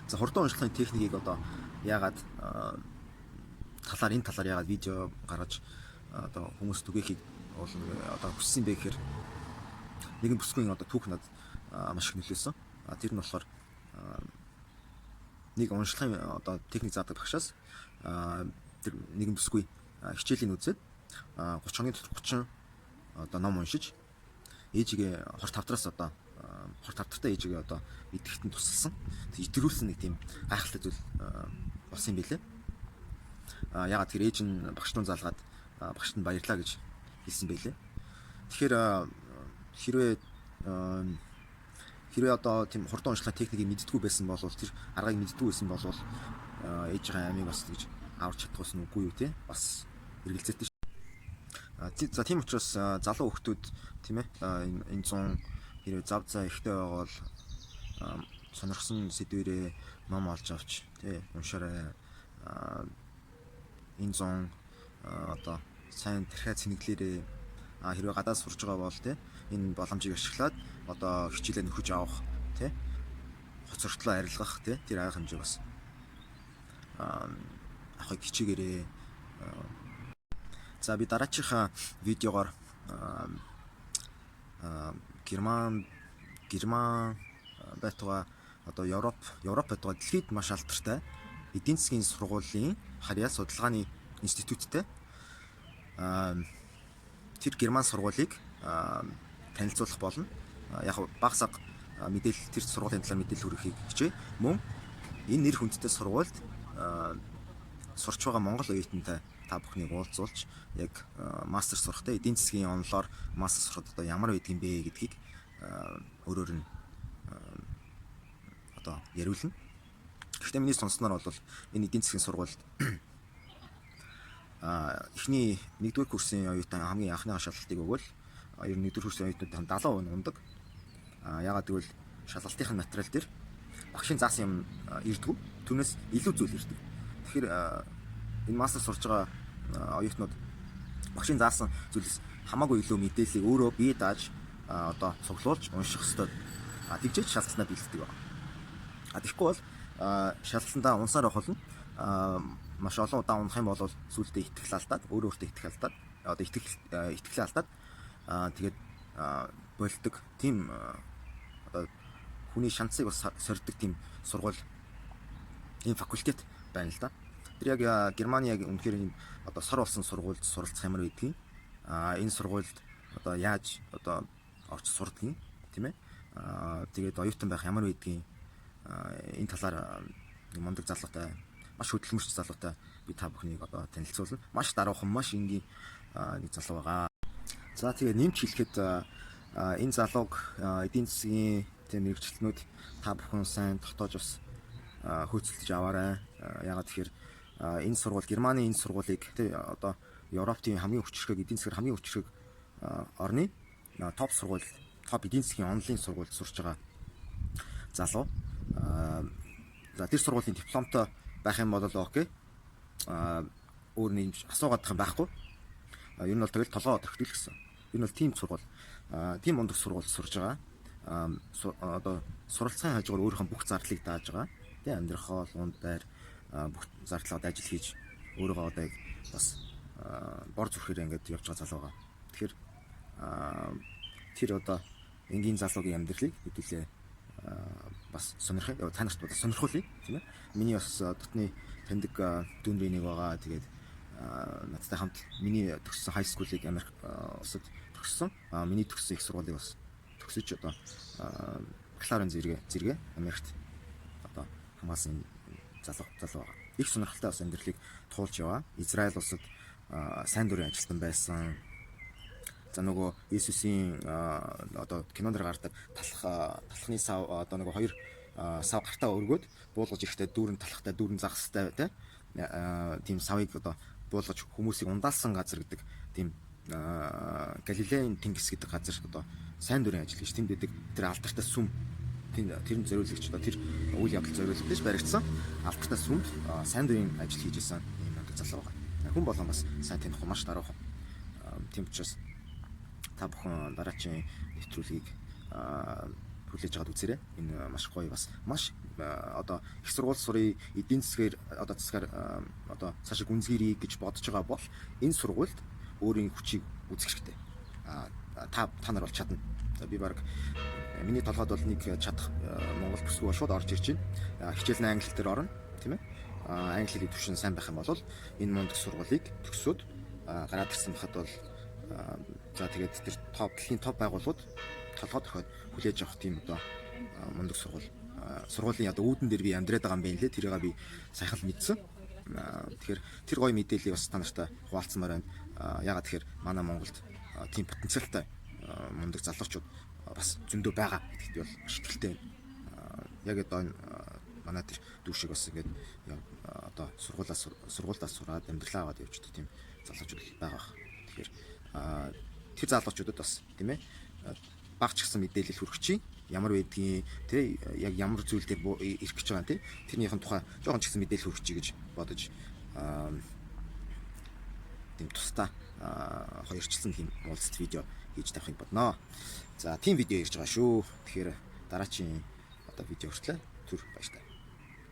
За, хурдан уншлагын техникийг одоо яагаад талаар энэ талаар яагаад видео гаргаж одоо хүмүүс түгээхийг бол одоо хүссэн бэ гэхээр нэгэн бүсгүйн одоо түүх надад маш их нөлөөлсөн. Тэр нь болохоор нэг уншлагын одоо техник заадаг багшаас тэр нэгэн бүсгүй хичээлийн үзээд 30 хоногийн дотор 30 одоо ном уншиж ээжигээ хор тавдраас одоо хор тавдартай ээжигээ одоо идэхэд нь тусалсан. Итгэрүүлсэн нэг тийм гайхалтай зүйл болсон юм билээ. Ягаад тэр ээж нь багш тун залгаад багшд нь баярлаа гэж хэлсэн байлээ. Тэгэхээр хэрвээ хэрвээ одоо тийм хурдан уншлага техникийг мэддэггүй байсан бол, тэр аргыг мэддэггүй байсан бол ээжийнхээ амийг бас тэгж аварч чадах үгүй юу, те, бас эргэлзээтэй. За, тийм учраас залуу хүмүүс, тийм ээ, энэ 100 хэрвээ зав заа ихтэй байгаа бол сонирхсон сэдвэрээ ном олж авч, тий, уншаарай. Энэ 100 одоо сайн тархиа цэнэглээрээ. Хэрвээ гадаад сурж байгаа бол, тий, энэ боломжийг ашиглаад одоо хичээлээ нөхөж авах, тий, хоцортлоо арилгах, тий, тэр арга хэмжээ бас авахыг хичээгээрээ. За, би дараачихаа видеогоор Герман байтугай одоо Европ байтугай дэлхийд маш алдартай эдийн засгийн сургуулийн харьяа судалгааны институттэй тэр герман сургуулийг танилцуулах болно. Яг бага сага мэдээлэл, тэр сургуулийн талаар мэдээлэл хүргэхийг хичээе. Мөн энэ нэр хүндтэй сургуульд сурч байгаа монгол оюутантай та бүхнийг уулзуулж, яг мастер сурахтай эдийн засгийн онолоор мастер сурахад одоо ямар байдаг юм бэ гэдгийг өөрөөр нь одоо яриулна. Гэхдээ миний сонссноор бол энэ эдийн засгийн сургуульд эхний нэгдүгээр курсын оюутан хамгийн анхны шалгалтыг өгвөл ер нь нэгдүгээр курсын оюутнууд 70% нь унадаг. Ягаад гэвэл шалгалтын материал дээр багшийн заасан юм ирдэггүй. Түүнээс илүү зүйл ирдэг. Тэгэхээр энэ мастер сурж байгаа оюутнууд багшийн заасан зүйлээс хамаагүй илүү мэдээллийг өөрөө бие дааж одоо цуглуулж унших ёстой. Тэгжээж шалгалтнаа бэлддэг байна. Тэгэхгүй бол шалгалтандаа унсаар явах болно. Маш олон удаа унах юм бол сүүлдээ итгэл алдаад, өөрөө өөртөө итгэл алдаад, одоо итгэлээ алдаад, тэгээд болдог. Тийм одоо хүний шансыг бас сорьдог тийм сургууль, ийм факультет байна л да. Тэр яг Германы яг үнэхээр ийм одоо сор болсон сургуульд суралцах ямар байдгийг, энэ сургуульд одоо яаж одоо орч сурдгийг, тийм ээ. Тэгээд оюутан байх ямар байдгийг, энэ талаар мундаг залуутай, маш хөдөлмөрч залуутай би та бүхнийг одоо танилцуулна. Маш даруухан, маш энгийн нэг залуу байгаа. За, тэгээ нэмж хэлэхэд энэ залууг эдийн засгийн тийм мэргэжилтнүүд та бүхэн сайн дотоож бас хөөцөлдөж аваарай. Ягаад тэгэхээр энэ сургууль, Германы энэ сургуулийг, тий, одоо Европын хамгийн хүчирхэг, эдийн засгаар хамгийн хүчирхэг орны топ сургууль, топ эдийн засгийн онолын сургуульд сурч байгаа залуу. За, тэр сургуулийн дипломтой байх юм бол okay. Өөр нэг асуугаад юм байхгүй. Ер нь бол тэгэл толгоо тогтгол гэсэн. Ер нь бол тийм сургууль, тийм мундаг сургуульд сурж байгаа. Одоо суралцахын хажуугаар өөрийнхөө бүх зардлыг дааж байгаа. Тэ, амьдрах хоол, унд байр, бүх зардлаад ажил хийж өөрийгөө одоо яг бас бор зүрхээр ингээд явж байгаа залуу байгаа. Тэгэхээр тэр одоо энгийн залуугийн амьдралыг хэдүүлээ бас сонирхъя. Та нарт бас сонирхуулъя, тийм ээ. Миний бас дотны таньдаг дүүнрийн нэг байгаа. Тэгээд надтай хамт миний төгссөн high school-ыг Америк улсад төгссөн. Миний төгссөн их сургуулийг бас төгсөж одоо бакалаврын зэрэгэ Америкт одоо хамгаалсан залуу байгаа. Их сонирхолтой бас амьдралыг туулж яваа. Израиль улсад сайн дурын ажилтан байсан. За, нөгөө Иесусийн одоо кинон дээр гардаг талах талхны сав, одоо нөгөө хоёр сав гартаа өргөөд буулгаж ирэхдээ дүүрэн талхтай, дүүрэн загастай, тийм савыг одоо буулгаж хүмүүсийг ундаалсан газар гэдэг тийм Галилеийн тэнгис гэдэг газар одоо сайн дурын ажил хийж тэнд байдаг тэр алдартай сүм, тэр нь зориулэгч, одоо тэр үйл явдал зориулагдаж баригдсан алдартай сүмд сайн дурын ажил хийж исэн юм залуу байгаа. Хүн болгон бас сайн таних, маш даруухан. Тийм учраас та бүхэн дараачийн нэвтрүүлгийг Хүлээж аваад үзээрэй. Энэ маш гоё, бас маш одоо их сургууль сурыг, эдийн засгаар одоо засгаар одоо цаашаа гүнзгийрэй гэж бодож байгаа бол энэ сургуульд өөрийн хүчийг үзэх хэрэгтэй. А та та нар бол чадна. За, би баг миний толгойд бол нэг чадах Монгол бүсгүй бол шууд орж ирж байна. Хичээл нь англи дээр орно, тийм ээ. Англи хэлний түвшин сайн байх юм бол энэ мундаг сургуулийг төгсөөд гараад ирсэн байхад бол за, тэгээд тэр топ, дэлхийн топ байгууллагууд толгой дохиод хүлээж авах тийм одоо мундаг сургуулийн одоо үүдэн дээр би амьдраад байгаа юм байна лээ. Тэрийг би сайхан л мэдсэн. Тэгэхээр тэр гоё мэдээллийг бас та нартай хуваалцмаар байна. Яагаад тэгэхээр манай Монголд тийм потенциалтай мундаг залуучууд бас зөндөө байгаа гэдэгт би бол маш итгэлтэй байна. Яг одоо энэ манай тэр дүү шиг бас ингээд одоо сургуулиас сураад, амьдралаа аваад явждаг тийм залуучууд байгаа бах. Тэгэхээр тэр залуучуудад бас, тийм ээ, бага ч гэсэн мэдээлэл хүргэх чинь, ямар байдгийг тий, яг ямар зүйл дээр ирэх гэж байгаа тий, тэрнийхэн тухай жоохон ч гэсэн мэдээлэл хүргэх гэж бодож тийм тусдаа хоёрчилсан тийм уулзалт видео хийж тавихыг бодноо. За, тийм видео ирж байгаа шүү. Тэгэхээр дараачийн одоо видео хүртлээ түр баяртай.